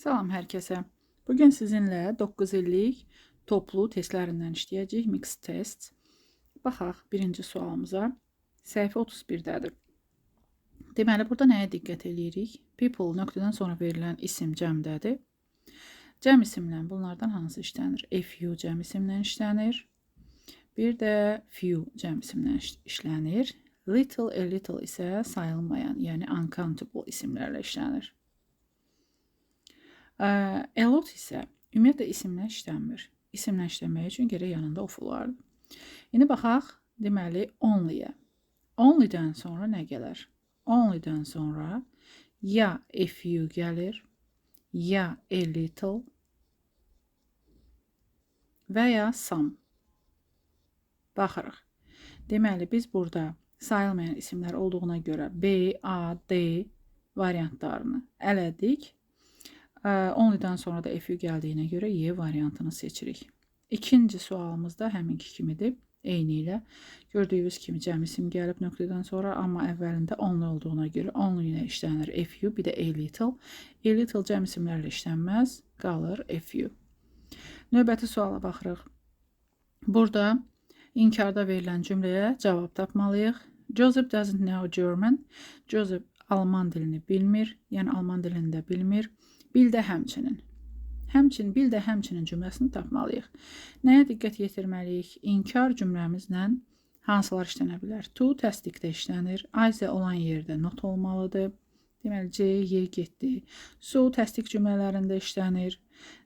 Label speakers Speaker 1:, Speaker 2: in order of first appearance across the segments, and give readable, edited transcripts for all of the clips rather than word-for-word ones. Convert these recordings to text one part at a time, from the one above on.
Speaker 1: Salam hər kəsə. Bugün sizinlə 9 illik toplu testlərindən işləyəcəyik. Mixed test. Baxaq birinci sualımıza. Səhifə 31-dədir. Deməli, burada nəyə diqqət eləyirik? People nöqtədən sonra verilən isim cəmdədir. Cəm isimlə bunlardan hansı işlənir? A few cəm isimlə işlənir. Bir də few cəm isimlə işlənir. Little, a little isə sayılmayan, yəni uncountable isimlərlə işlənir. A lot isə ümumiyyətlə isimlə işlənmir. İsimlə işləmək üçün gərək yanında of olardı. İndi baxaq, deməli, only-yə. Only-dən sonra nə gələr? Only-dən sonra ya a few gəlir, ya a little və ya some. Baxırıq. Deməli, biz burada sayılmayan isimlər olduğuna görə B, A, D variantlarını ələdik. Only-dan sonra da a few gəldiyinə görə Y variantını seçirik. İkinci sualımız da həminki kimidir. Eyni ilə. Gördüyünüz kimi cəm isim gəlib nöqtədən sonra, amma əvvəlində only olduğuna görə only ilə işlənir a few, bir də a little. A little cəm isimlərlə işlənməz, qalır a few. Növbəti suala baxırıq. Burada inkarda verilən cümləyə cavab tapmalıyıq. Joseph doesn't know German. Joseph alman dilini bilmir, yəni alman dilini də bilmir. Bil də həmçinin. Həmçinin, bil də həmçinin cümləsini tapmalıyıq. Nəyə diqqət yetirməliyik? İnkar cümləmizlə hansılar işlənə bilər? To təsdiqdə işlənir. Either olan yerdə not olmalıdır. Deməli, C, Y getdi. So təsdiq cümlələrində işlənir.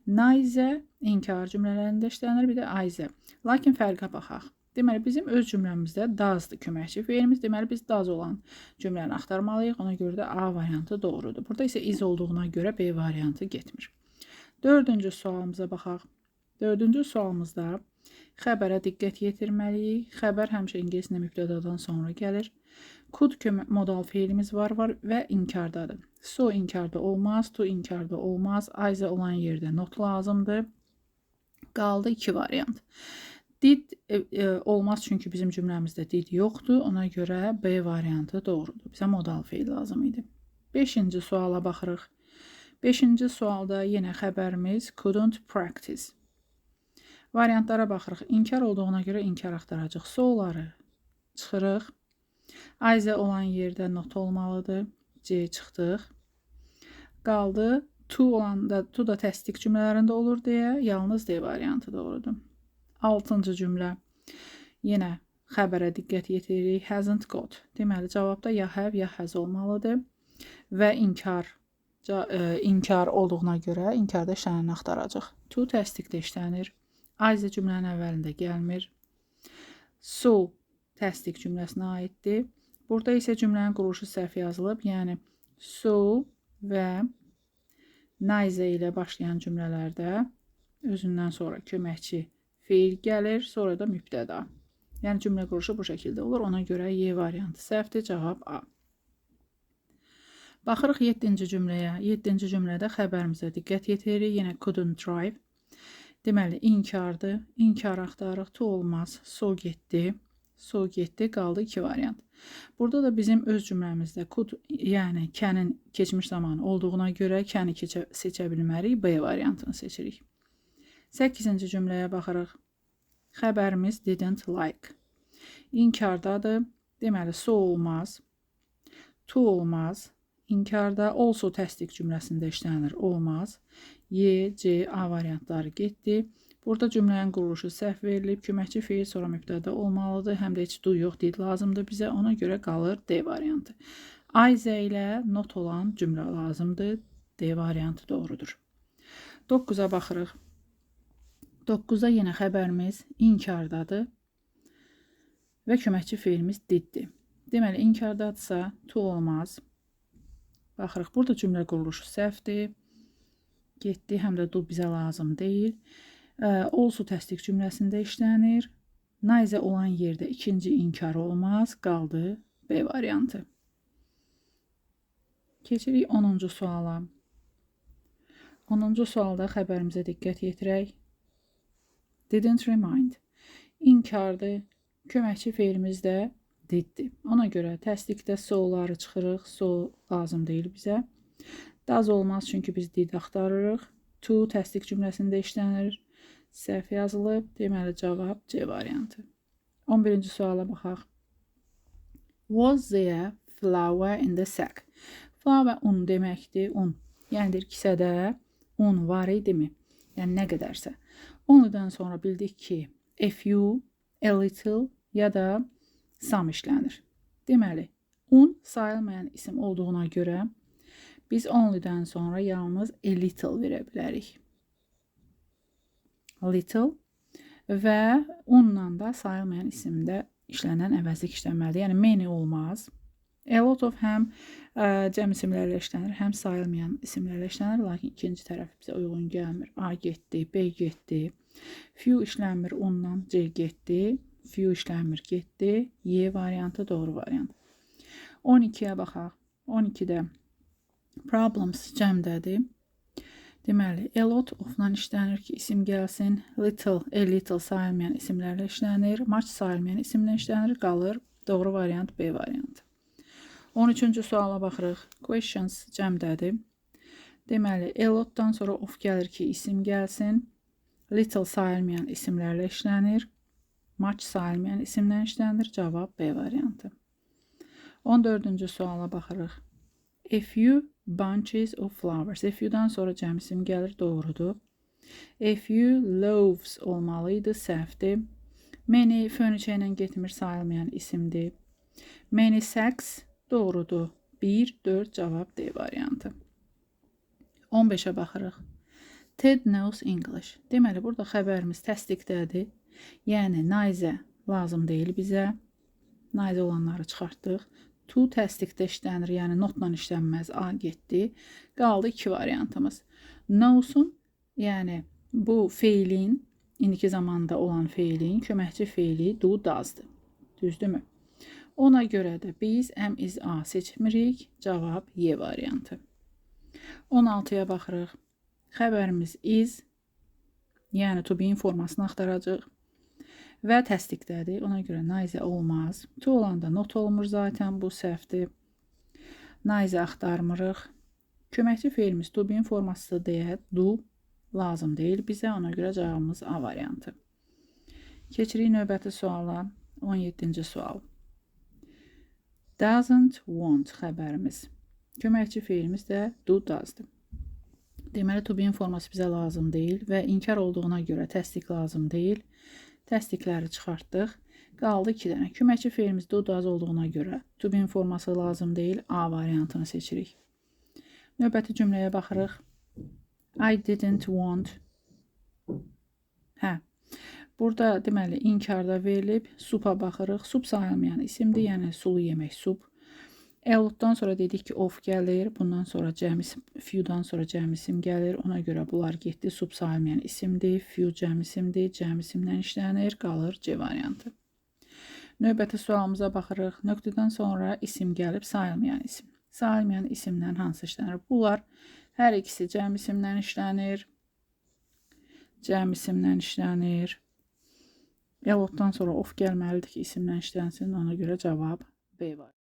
Speaker 1: Neither inkar cümlələrində işlənir. Bir də either. Lakin fərqə baxaq. Deməli, bizim öz cümləmizdə does-dır köməkçi feilimiz. Deməli, biz does olan cümləni axtarmalıyıq. Ona görə də A variantı doğrudur. Burada isə is olduğuna görə B variantı getmir. Dördüncü sualımıza baxaq. Dördüncü sualımızda xəbərə diqqət yetirməliyik. Xəbər həmişə ingilis dilində mübtədadan sonra gəlir. Could modal feilimiz var və inkardadır. So inkarda olmaz, to inkarda olmaz. Either olan yerdə not lazımdır. Qaldı iki variant. Did olmaz çünki bizim cümləmizdə did yoxdur. Ona görə B variantı doğrudur. Bizə modal feil lazım idi. Beşinci suala baxırıq. Beşinci sualda yenə xəbərimiz couldn't practice. Variantlara baxırıq. İnkar olduğuna görə inkar axtaracaq. So-ları çıxırıq. Either olan yerdə not olmalıdır. C çıxdıq. Qaldı. To olanda, to da təsdiq cümlələrində olur deyə yalnız D variantı doğrudur. Altıncı cümlə. Yenə xəbərə diqqət yetiririk. Hasn't got. Deməli, cavabda ya have, ya has olmalıdır. Və inkar olduğuna görə inkarda işlənəni axtaracaq. To təsdiqdə işlənir. Either cümlənin əvvəlində gəlmir. So təsdiq cümləsinə aiddir. Burada isə cümlənin quruluşu səhv yazılıb. Yəni, so və neither ilə başlayan cümlələrdə özündən sonra köməkçi feil gəlir, sonra da mübtəda. Yəni, cümlə quruluşu bu şəkildə olur. Ona görə Y variantı səhvdir, cavab A. Baxırıq 7-ci cümləyə. 7-ci cümlədə xəbərimizə diqqət yetiririk. Yenə couldn't drive. Deməli, inkardır. İnkar axtarırıq. To olmaz. So getdi. So getdi. Qaldı iki variant. Burada da bizim öz cümləmizdə could, yəni can-in keçmiş zamanı olduğuna görə can-i seçə bilmərik. B variantını seçirik. 8-ci cümləyə baxırıq. Xəbərimiz didn't like. İnkardadır. Deməli, so olmaz. To olmaz. İnkarda also təsdiq cümləsində işlənir. Olmaz. Y, C, A variantları getdi. Burada cümlənin quruluşu səhv verilib. Köməkçi feil sonra mübtəda olmalıdır. Həm də heç do yox, did lazımdır bizə. Ona görə qalır D variantı. Either ilə not olan cümlə lazımdır. D variantı doğrudur. 9-a baxırıq. 9-da yenə xəbərimiz inkardadır və köməkçi feilimiz diddir. Deməli, inkardadırsa to olmaz. Baxırıq, burada cümlə quruluşu səhvdir. Getdi, həm də do bizə lazım deyil. Also təsdiq cümləsində işlənir. Neither olan yerdə ikinci inkar olmaz. Qaldı B variantı. Keçirik 10-cu suala. 10-cu sualda xəbərimizə diqqət yetirək. Didn't remind. İnkardır. Köməkçi feilimiz də diddir. Ona görə təsdiqdə so-ları çıxırıq. So lazım deyil bizə. Does olmaz, çünki biz did axtarırıq. To təsdiq cümləsində işlənir. Səhv yazılıb. Deməli, cavab C variantı. 11-ci suala baxaq. Was there flour in the sack? Flour un deməkdir, un. Yəni deyir, kisədə un var idimi? Yəni nə qədərsə. Only'dan sonra bildik ki, a few, a little ya da some işlənir. Deməli, un sayılmayan isim olduğuna görə biz only'dən sonra yalnız a little verə bilərik. Little və unla da sayılmayan isimdə işlənən əvəzlik işlənməlidir. Yəni many olmaz. A lot of həm cəm isimlərlə işlənir, həm sayılmayan isimlərlə işlənir, lakin ikinci tərəf bizə uyğun gəlmir. A getdi, B getdi. Few işlənmir, ondan C getdi. Few işlənmir, getdi. Y variantı doğru variant. 12-yə baxaq. 12-də problems cəmdədir. Deməli, a lot of-la işlənir ki, isim gəlsin. Little, a little sayılmayan isimlərlə işlənir. Much sayılmayan isimlə işlənir. Qalır. Doğru variant B variantı. 13-cü suala baxırıq. Questions cəmdədir. Deməli, a lot-dan sonra of gəlir ki, isim gəlsin. Little sayılmayan isimlərlə işlənir. Much sayılmayan isimlə işlənir. Cavab B variantı. 14-cü suala baxırıq. A few bunches of flowers. A few-dan sonra cəm isim gəlir, doğrudur. A few loaves olmalı idi, səhvdir. Many furniture ilə getmir, sayılmayan isimdir. Many sacks doğrudur. 1, 4 cavab D variantı. 15-ə baxırıq. Ted knows English. Deməli, burada xəbərimiz təsdiqdədir. Yəni, neither lazım deyil bizə. Neither olanları çıxartdıq. To təsdiqdə işlənir, yəni notla işlənməz. A getdi. Qaldı iki variantımız. Knows'un, yəni bu feilin, indiki zamanda olan feilin köməkçi feili do, does'dır. Düzdürmü? Ona görə də biz am, is, are seçmirik. Cavab Y variantı. 16-ya baxırıq. Xəbərimiz is, yəni to be-in formasını axtaracaq və təsdiqdədir. Ona görə neither olmaz. To olanda not olmur zaten, bu səhvdir. Neither axtarmırıq. Köməkçi feilimiz to be-in formasıdır deyə do lazım deyil bizə. Ona görə cavabımız A variantı. Keçirik növbəti suala. 17-ci sual. Doesn't want xəbərimiz. Köməkçi feilimiz də do, does'dır. Deməli, to be-in forması bizə lazım deyil və inkar olduğuna görə təsdiq lazım deyil. Təsdiqləri çıxartdıq. Qaldı 2 dənə. Köməkçi feilimiz do, does olduğuna görə to be-in forması lazım deyil. A variantını seçirik. Növbəti cümləyə baxırıq. I didn't want. Hə. Burada deməli inkarda verilib. Soupa baxırıq. Soup sayılmayan isimdir, yəni sulu yemək sup. A lot'dan sonra dedik ki, of gəlir. Bundan sonra cəm isim, few'dan sonra cəm isim gəlir. Ona görə bunlar getdi. Soup sayılmayan isimdir. Few cəm isimdir. Cəm isimdən işlənir. Qalır C variantı. Növbəti sualımıza baxırıq. Nöqtədən sonra isim gəlib, sayılmayan isim. Sayılmayan isimdən hansı işlənir? Bunlar hər ikisi cəm isimdən işlənir. Cəm isimdən işlənir. A lot'dan sonra of gəlməlidir ki, isimdən işlənsin. Ona görə cavab B var.